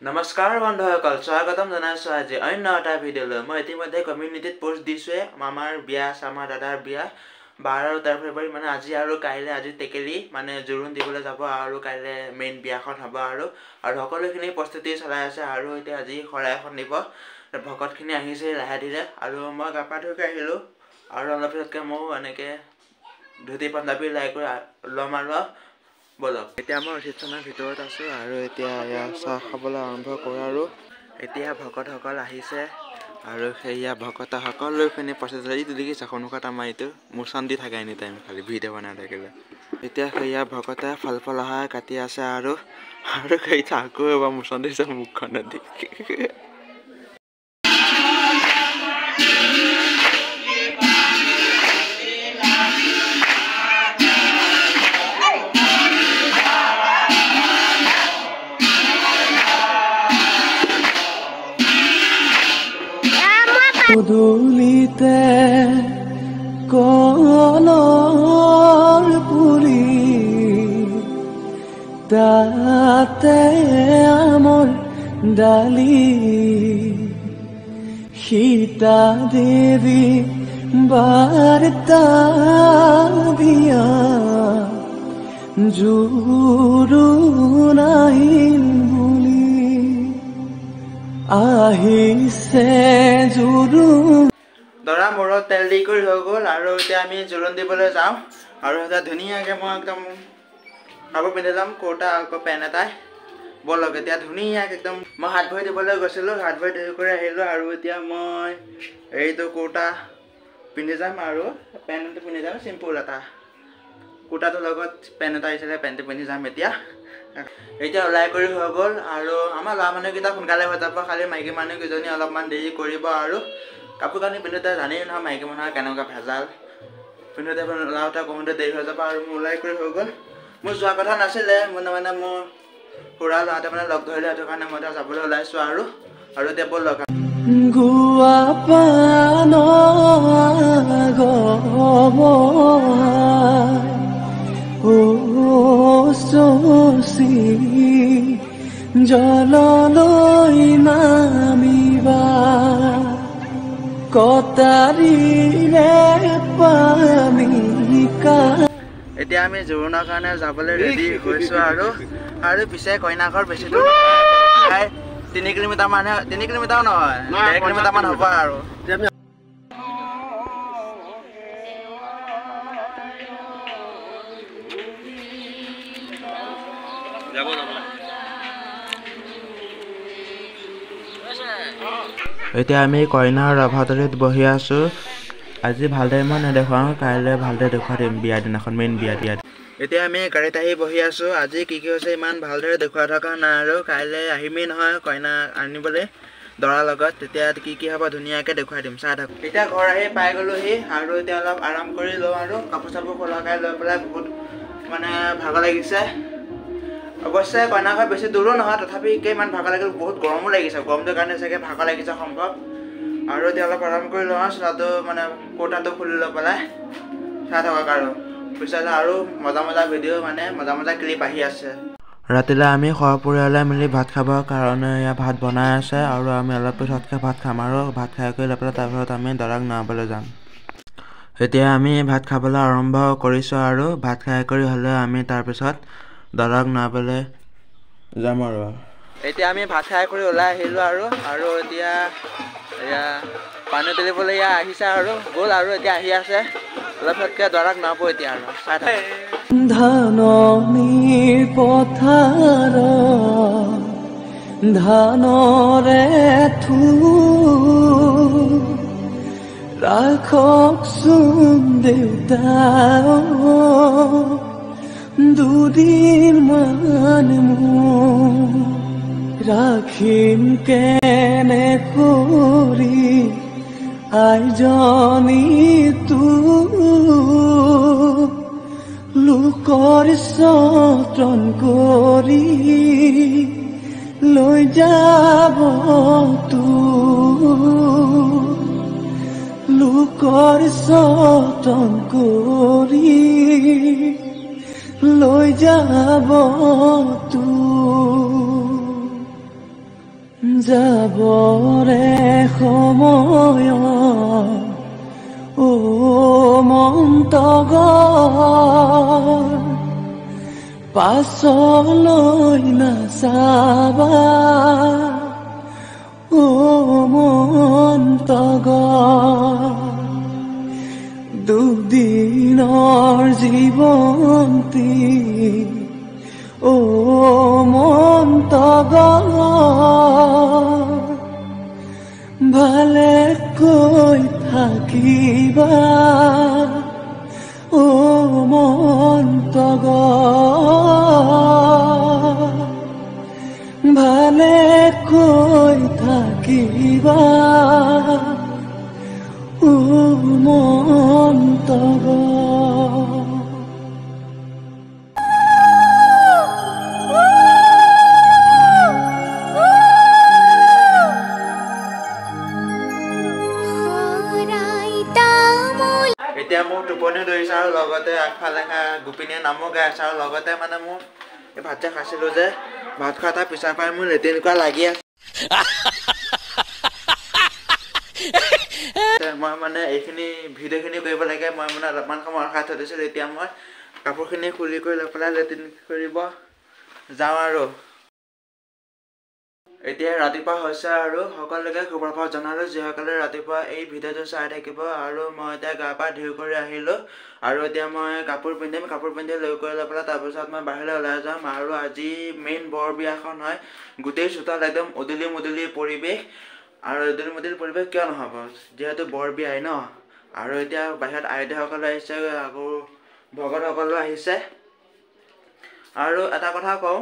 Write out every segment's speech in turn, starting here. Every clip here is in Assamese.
নমস্কাৰ বন্ধুসকল, স্বাগতম জনাইছোঁ আজি অন্য এটা ভিডিঅ'লৈ। মই ইতিমধ্যে কমিউনিটিত পষ্ট দিছোঁৱে, আমাৰ বিয়া আছে, আমাৰ দাদাৰ বিয়া 12 আৰু 13 ফেব্ৰুৱাৰী, মানে আজি আৰু কাইলৈ। আজি টেকেলি মানে জোৰোণ দিবলৈ যাব আৰু কাইলৈ মেইন বিয়াখন হ'ব আৰু আৰু সকলোখিনি প্ৰস্তুতি চলাই আছে। আৰু এতিয়া আজি শৰাই এখন দিব, ভকতখিনি আহিছে লাহে ধীৰে আৰু মই গা পা ধুই আহিলোঁ আৰু অলপ পিছতকৈ ময়ো এনেকৈ ধুতি পাঞ্জাবী লাই কৰি ল'ম আৰু ব'লক। এতিয়া মই ৰিচিপশ্যনৰ ভিতৰত আছোঁ আৰু এতিয়া এয়া চাহ খাবলৈ আৰম্ভ কৰোঁ। আৰু এতিয়া ভকতসকল আহিছে আৰু সেয়া ভকত সকলোখিনি প্ৰচেছ এইটো দেখিছে সন্মুখত আমাৰ এইটো মোচন দি থাকে এনি টাইম, খালি ভিডিঅ' বনাই থাকিলে। এতিয়া সেয়া ভকতে ফল ফল অহা কাটি আছে আৰু আৰু সেইটো আকৌ এবাৰ মোচন দিছে মুখখনত দি। পদূলিতে কলৰ পুলি, তাতে আমৰ ডালি, সীতা দেৱী বাৰ্তা দিয়া জোৰোণ আহিল বুলি, আহিছে জোৰোণ। দৰা মূৰত তেল দি কৰি হৈ গ'ল আৰু এতিয়া আমি জোৰোণ দিবলৈ যাওঁ। আৰু এতিয়া ধুনীয়াকৈ মই একদম কাপোৰ পিন্ধি ল'ম, কুৰ্তা আকৌ পেণ্ট এটাই। ব'লক এতিয়া ধুনীয়াকৈ একদম মই হাত ভৰি দিবলৈ গৈছিলোঁ, হাত ভৰি ধুই কৰি আহিলোঁ আৰু এতিয়া মই এইটো কুৰ্তা পিন্ধি যাম আৰু পেণ্টটো পিন্ধি যাম, চিম্পুল এটা কুৰ্তাটোৰ লগত পেণ্ট এটা আহিছিলে, পেণ্টটো পিন্ধি যাম। এতিয়া এতিয়া ওলাই কৰি হৈ গ'ল আৰু আমাৰ ল'ৰা মানুহকেইটা সোনকালে হৈ যাব, খালি মাইকী মানুহকেইজনী অলপমান দেৰি কৰিব। আৰু কাপোৰ কানি পিন্ধোতে জানেই নহয় মাইকী মানুহৰ কেনেকুৱা ভেজাল, পিন্ধোতে ওলাওঁতে কৰোঁতে দেৰি হৈ যাব। আৰু মোৰ ওলাই কৰি হৈ গ'ল। মোৰ যোৱা কথা নাছিলে, মোৰ মানে মোৰ খুৰা ল'ৰাটোৱে মানে লগ ধৰিলে, সেইটো কাৰণে মই এতিয়া যাবলৈ ওলাইছোঁ আৰু আৰু এতিয়া ব'লক। গোৱা পান শশী জললৈ নামিবা, কটাৰীৰে পানী। এতিয়া আমি জোৰোণৰ কাৰণে যাবলৈ ৰেডি হৈছোঁ আৰু আৰু পিছে কইনা ঘৰ বেছি দূৰ, প্ৰায় 3 কিলোমিটাৰ মান, 3 কিলোমিটাৰো নহয়, 1.5 কিলোমিটাৰ মান হ'ব আৰু। এতিয়া আমি কইনাৰ ৰভাতলিত বহি আছোঁ। আজি ভালদৰে মই নেদেখুৱাওঁ, কাইলৈ ভালদৰে দেখুৱাই দিম বিয়াৰ দিনাখন, মেইন বিয়া দিয়াত। এতিয়া আমি গাড়ীত আহি বহি আছোঁ। আজি কি কি হৈছে ইমান ভালদৰে দেখুৱাই থকা নাই আৰু কাইলৈ আহিমেই নহয় কইনা আনিবলৈ দৰাৰ লগত, তেতিয়া কি কি হ'ব ধুনীয়াকৈ দেখুৱাই দিম, চাই থাকক। এতিয়া ঘৰ আহি পাই গ'লোহি আৰু এতিয়া অলপ আৰাম কৰি লওঁ আৰু কাপোৰ চাপোৰ সলকাই লৈ পেলাই বহুত মানে ভাগৰ লাগিছে। অৱশ্যে কইনা ঘৰ বেছি দূৰো নহয়, তথাপি ইমান ভাগৰ লাগিল, বহুত গৰমো লাগিছে, গৰমটোৰ কাৰণে চাগে ভাগৰ লাগিছে সম্ভৱ। আৰু এতিয়া অলপ আৰাম কৰি লওঁ, চোলাটো মানে কুৰ্তাটো খুলি লৈ পেলাই চাই থাকক আৰু পিছত আৰু মজা মজা ভিডিঅ' মানে মজা মজা ক্লিপ আহি আছে। ৰাতিলৈ আমি সপৰিয়ালে মিলি ভাত খাবৰ কাৰণে ইয়াত ভাত বনাই আছে আৰু আমি অলপ পিছতকৈ ভাত খাম আৰু ভাত খাই কৰি লৈ পেলাই তাৰপিছত আমি দৰাক নোৱাবলৈ যাম। এতিয়া আমি ভাত খাবলৈ আৰম্ভ কৰিছোঁ আৰু ভাত খাই কৰি হ'লে আমি তাৰপিছত দৰাক নোৱাবলৈ যাম। আৰু এতিয়া আমি ভাত খাই কৰি ওলাই আহিলোঁ আৰু আৰু এতিয়া এয়া পানী তুলিবলৈ ইয়াত আহিছে আৰু গ'ল আৰু এতিয়া আহি আছে, অলপ পিছতকৈ দৰাক নাব এতিয়া আৰু চাই থাকক। ধাননিৰ পথাৰ ধানৰে থোক ৰাখকচোন দেউতা, দুদিন মান মোক ৰাখিম কেনে কৰি আইজনী তো, লোকৰ চতন কৰি লৈ যাব তো, লোকৰ চতন কৰি লৈ যাব তো। যাবৰে সময় অ মন্তগৰ পাছলৈ নাচাবা অ মন্তগৰ দুদিনৰ জীৱনটি অ মন্তগৰ ভালে কৈ থাকিবা অ মন্তগৰ ভালে কৈ থাকিবা অ মন্তগৰ। এতিয়া মোৰ টোপনি ধৰিছে আৰু লগতে আগফালে গোপিনীয়ে নামো গাই আছে আৰু লগতে মানে মোৰ এই ভাত যে খাইছিলোঁ যে ভাত খোৱা তাৰ পিছৰ পৰাই মোৰ লেট্ৰিন কৰা লাগি আছে। মই মানে এইখিনি ভিডিঅ'খিনি কৰিব লাগে, মই মানে অলপমান সময় ৰখাই থৈ দিছিলোঁ। এতিয়া মই কাপোৰখিনি খুলি কৰি লৈ পেলাই লেট্ৰিন কৰিব যাওঁ আৰু। এতিয়া ৰাতিপুৱা হৈছে আৰু সকলোকে শুভপ্ৰভাত জনালোঁ যিসকলে ৰাতিপুৱা এই ভিডিঅ'টো চাই থাকিব। আৰু মই এতিয়া গা পা ধুই কৰি আহিলোঁ আৰু এতিয়া মই কাপোৰ পিন্ধিম, কাপোৰ পিন্ধি লৈ কৰি লৈ পেলাই তাৰপিছত মই বাহিৰলৈ ওলাই যাম। আৰু আজি মেইন বৰ বিয়াখন হয়, গোটেই চোতাল একদম উদুলি মুদুলি পৰিৱেশ। আৰু উদুলি মুদুলি পৰিৱেশ কিয় নহ'ব, যিহেতু বৰ বিয়াই ন। আৰু এতিয়া বাহিৰত আইদেউসকলো আহিছে, আকৌ ভকতসকলো আহিছে। আৰু এটা কথা কওঁ,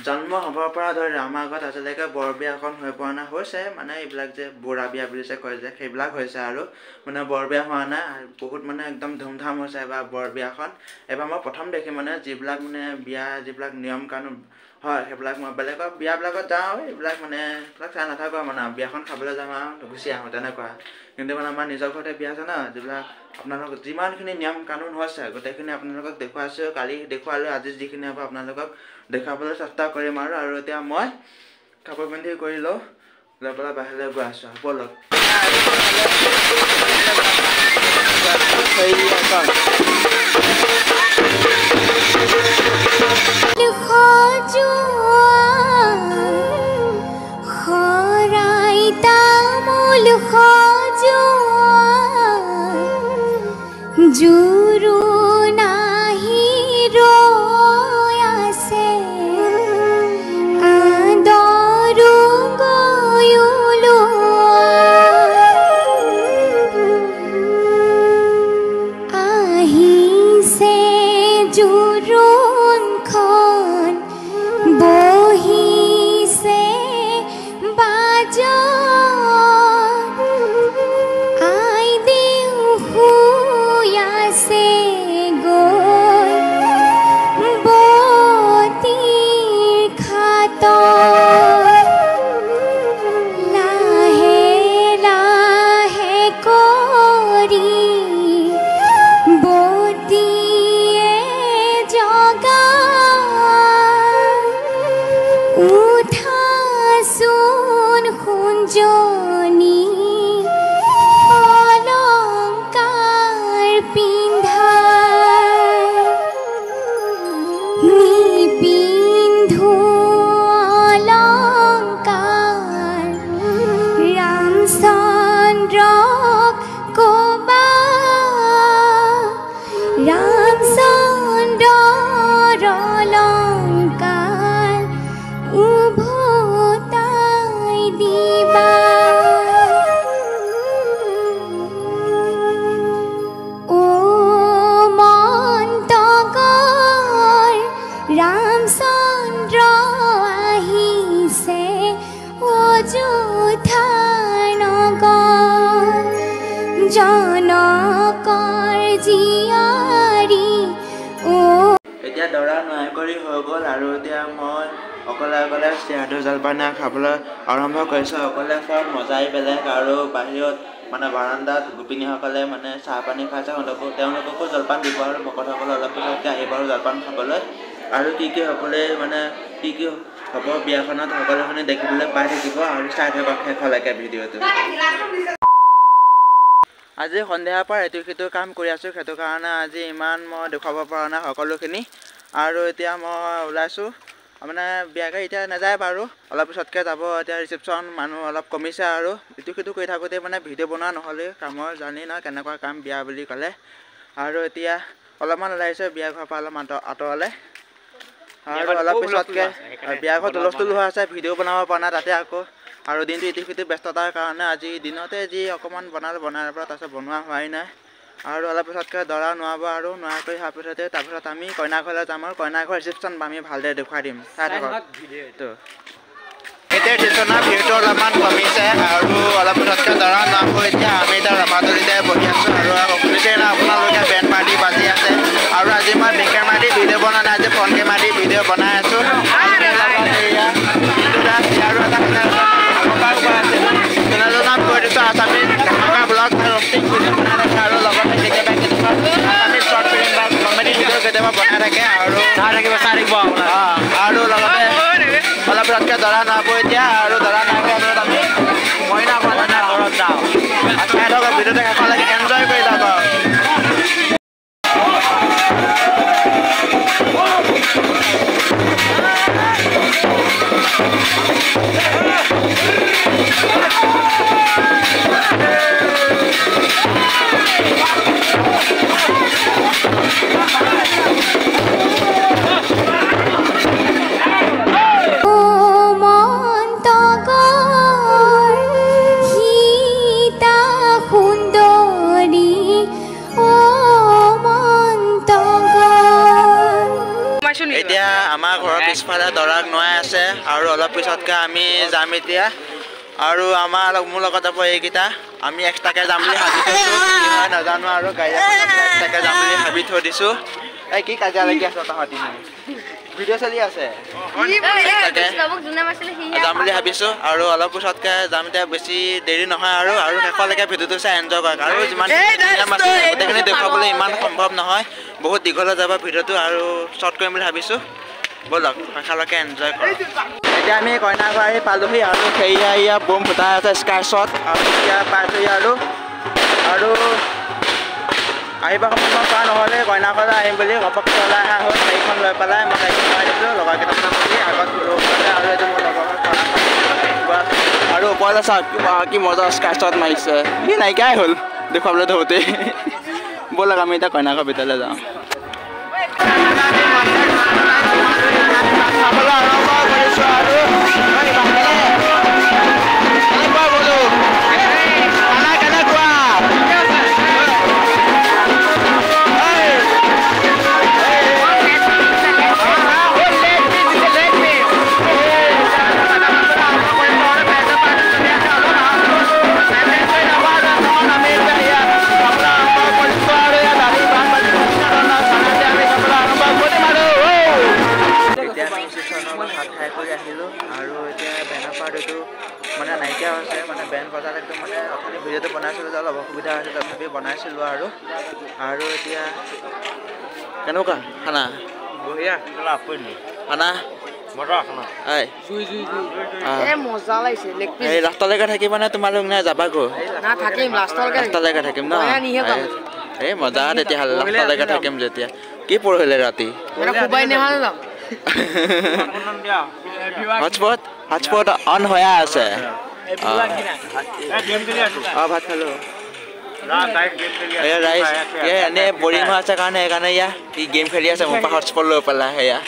জন্ম হ'বৰ পৰা ধৰি আমাৰ ঘৰত আজিলৈকে বৰ বিয়াখন হৈ পোৱা নাই। হৈছে মানে এইবিলাক যে বুঢ়া বিয়া বুলি যে কয় যে সেইবিলাক হৈছে আৰু মানে বৰ বিয়া হোৱা নাই। বহুত মানে একদম ধুমধাম হৈছে এবাৰ বৰ বিয়াখন। এবাৰ মই প্ৰথম দেখি মানে যিবিলাক মানে বিয়া যিবিলাক নিয়ম কানুন হয় সেইবিলাক মই বেলেগৰ বিয়াবিলাকত যাওঁ, এইবিলাক মানে এইবিলাক চাই নাথাকোঁ মানে বিয়াখন খাবলৈ যাওঁ আৰু গুচি আহোঁ তেনেকুৱা। কিন্তু মানে আমাৰ নিজৰ ঘৰতে বিয়া আছে ন, যিবিলাক আপোনালোক যিমানখিনি নিয়ম কানুন হৈছে গোটেইখিনি আপোনালোকক দেখুৱাইছোঁ। কালি দেখুৱালোঁ, আজি যিখিনি হ'ব আপোনালোকক দেখুৱাবলৈ চেষ্টা কৰিম আৰু। আৰু এতিয়া মই কাপোৰ পিন্ধি কৰি লওঁ, লৈ পেলাই বাহিৰলৈ গৈ আছোঁ। ব'লক। জুৰু নাহি ৰৈ আছে আদৰো গয়লো আহিছে জোৰোণখন বহিছে বাজ এতিয়া দৰা নোৱাই কৰি হৈ গ'ল আৰু এতিয়া মই অকলে অকলে চিৰাটো জলপান খাবলৈ আৰম্ভ কৰিছোঁ। অকলে খোৱাৰ মজাই বেলেগ। আৰু বাহিৰত মানে বাৰাণ্ডাত গোপিনীসকলে মানে চাহ পানী খাইছে, তেওঁলোককো জলপান দিব আৰু ভকতসকলে অলপ পিছতকৈ আহিব আৰু জলপান খাবলৈ। আৰু কি কি সকলোৱে মানে কি কি হ'ব বিয়াখনত সকলোখিনি দেখিবলৈ পাই থাকিব আৰু চাই থাকক শেষলৈকে ভিডিঅ'টো। আজি সন্ধিয়াৰ পৰা এইটো সিটো কাম কৰি আছোঁ, সেইটো কাৰণে আজি ইমান মই দেখুৱাব পৰা নাই সকলোখিনি। আৰু এতিয়া মই ওলাইছোঁ, মানে বিয়া গাড়ী এতিয়া নাযায় বাৰু, অলপ পিছতকৈ যাব। এতিয়া ৰিচিপশ্যন মানুহ অলপ কমিছে আৰু ইটো সিটো কৰি থাকোঁতে মানে ভিডিঅ' বনোৱা নহ'লে, কামৰ জানি নহয় কেনেকুৱা কাম বিয়া বুলি ক'লে। আৰু এতিয়া অলপমান ওলাইছে বিয়া ঘৰৰ পৰা অলপ আঁতৰলৈ, আৰু অলপ পিছতকৈ বিয়া ঘৰত হুলস্থুল হৈ আছে, ভিডিঅ' বনাব পৰা নাই তাতে আকৌ। আৰু দিনটো ইটো সিটো ব্যস্ততাৰ কাৰণে আজি দিনতে যি অকণমান বনালোঁ, বনাই পৰা তাৰপিছত বনোৱা হোৱাই নাই। আৰু অলপ পিছতকৈ দৰা নোৱাব আৰু নোৱাৰ কৰি হোৱাৰ পিছতে তাৰপিছত আমি কইনা ঘৰলৈ যাম আৰু কইনা ঘৰ ৰিচিপশ্যন আমি ভালদৰে দেখুৱাই দিম, চাই থাকক। এতিয়া ৰিচিপশ্যনৰ ভিৰটো অলপমান কমিছে আৰু অলপ পিছতকৈ দৰা নোৱাব। এতিয়া আমি এতিয়া ৰভাতলিতে বহি আছোঁ আৰু শুনিছেই ন আপোনালোকে বেণ্ড পাৰ্টি বাজি আছে। আৰু আজি মই বেক কেমেৰা দি ভিডিঅ' বনোৱা নাই, আজি ফ্ৰণ্ট কেমেৰা দি ভিডিঅ' বনাই আছোঁ। আৰু এটা তেনেজনক কৈ দিছোঁ আছামিজ ধামাকা ব্লগ ৰষ্টিং ভিডিঅ' বনাই থাকে আৰু লগতে কেতিয়াবা কেতিয়াবা আছামিজ শ্বৰ্ট ফিল্ম বা কমেডি ভিডিঅ' কেতিয়াবা বনাই থাকে আৰু চাই থাকিব চাই থাকিব। আৰু লগতে অলপ পিছতকৈ দৰা নোৱাব এতিয়া, আৰু দৰা নোৱাব পিছত আমি মইনা ঘৰত যাওঁ। চাই থাকক ভিডিঅ'টো শেষলৈকে, এনজয় কৰি থাকক। এতিয়া আমাৰ ঘৰৰ পিছফালে দৰাক নোৱাই আছে আৰু অলপ পিছতকৈ আমি যাম এতিয়া। আৰু আমাৰ মোৰ লগত যাব এইকেইটা, আমি এক্সট্ৰাকৈ যাম বুলি ভাবি থৈছোঁ, কি হয় নাজানো। আৰু গাড়ী এক্সট্ৰাকৈ যাম বুলি ভাবি থৈ দিছোঁ। এই কি কাজিয়া লাগি আছে তহঁতি, ভিডিঅ' চলি আছে। যাম বুলি ভাবিছোঁ আৰু অলপ পিছতকৈ যাম, এতিয়া বেছি দেৰি নহয় আৰু। আৰু শেষলৈকে ভিডিঅ'টো চাই এনজয় কৰক। আৰু যিমান আছে গোটেইখিনি দেখুৱাবলৈ ইমান সম্ভৱ নহয়, বহুত দীঘলৈ যাব ভিডিঅ'টো আৰু শ্বৰ্ট কৰিম বুলি ভাবিছোঁ। ব'লক শেষলৈকে এনজয় কৰক। এতিয়া আমি কইনা ঘৰ আহি পালোহি আৰু সেয়া ইয়া বোম ফুটাই আছে স্কাই শ্বট। আৰু এতিয়া পাইছোহি আৰু আৰু আহিব সময়ত মই কোৱা নহ'লে কইনা ঘৰলৈ আহিম বুলি ঘপককৈ ওলাই অহা হ'ল। গাড়ীখন লৈ পেলাই মই গাড়ীখন ভৰাই দিছিলোঁ লগৰ কেইটামানৰ সৈতে আগত আৰু এইটো মোৰ লগৰ আৰু ওপৰলৈ চাওক কি মজা স্কাই শ্বট মাৰিছে, ই নাইকিয়াই হ'ল দেখুৱাবলৈ ধৰোঁতেই। ব'লক আমি এতিয়া কইনা ঘৰ ভিতৰলৈ যাওঁ। খাবলৈ আৰম্ভ কৰিছোঁ আৰু খানা কেনেকুৱা? আৰু এতিয়া বেনৰ পাৰ্টিটো মানে নাইকিয়া হৈছে, মানে বেণ্ড বজাত একদম মানে অথনি ভিডিঅ'টো বনাইছিলোঁ যে অলপ অসুবিধা হৈছে, তথাপি বনাইছিলোঁ আৰু। আৰু এতিয়া কেনেকুৱা খানা? বঢ়িয়া খানা এই লাষ্টলৈকে থাকিবা নে তোমালোক, নে যাবাগৈ? লাষ্টলৈকে থাকিম ন? এই মজা তেতিয়াহ'লে, লাষ্টলৈকে থাকিম যেতিয়া। কি পৰহিলে ৰাতি হটস্পট হটস্পট অন হৈ আছে। অঁ ভাত খালোঁ। ৰাইজ এনেই বৰিং হৈ আছে কাৰণে সেইকাৰণে ইয়া ই গেম খেলি আছে, মোৰ পৰা হটস্পট লৈ পেলাই সেয়া।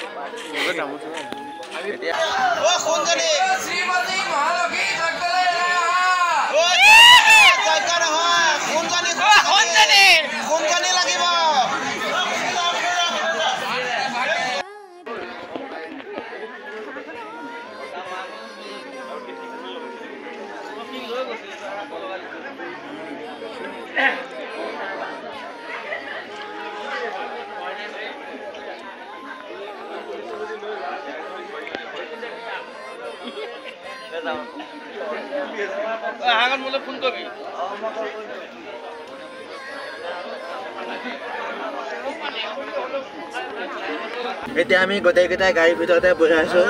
ফোন কৰবি। এতিয়া আমি গোটেইকেইটাই গাড়ীৰ ভিতৰতে বহি আছো।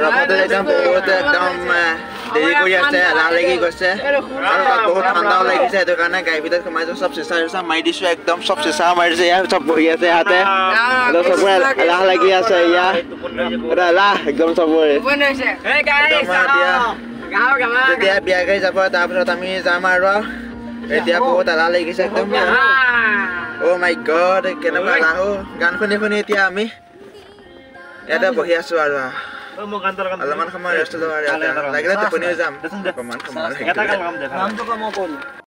ৰভাটো একদম বহুত একদম দেৰি কৰি আছে, এলাহ লাগি গৈছে আৰু তাত বহুত ঠাণ্ডাও লাগিছে, সেইটো কাৰণে গাড়ীৰ ভিতৰত সোমাইছো। চব চিচা চিচা মাৰি দিছো, একদম চব চিচা মাৰিছে। ইয়াত চব বহি আছে, ইয়াতে চবৰে এলাহ লাগি আছে। ইয়াত এলাহ একদম চবৰে। এতিয়া যেতিয়া বিয়া গাড়ী যাব তাৰপিছত আমি যাম আৰু। এতিয়া বহুত এলাহ লাগিছে একদম। অ' মাই গড, কেনেকুৱা এলাহ। গান শুনি শুনি এতিয়া আমি ইয়াতে বহি আছো আৰু অলপমান সময় ৰেষ্ট লওঁ আৰু ইয়াতে লাগিলে টোপনিও যাম অকণমান সময়।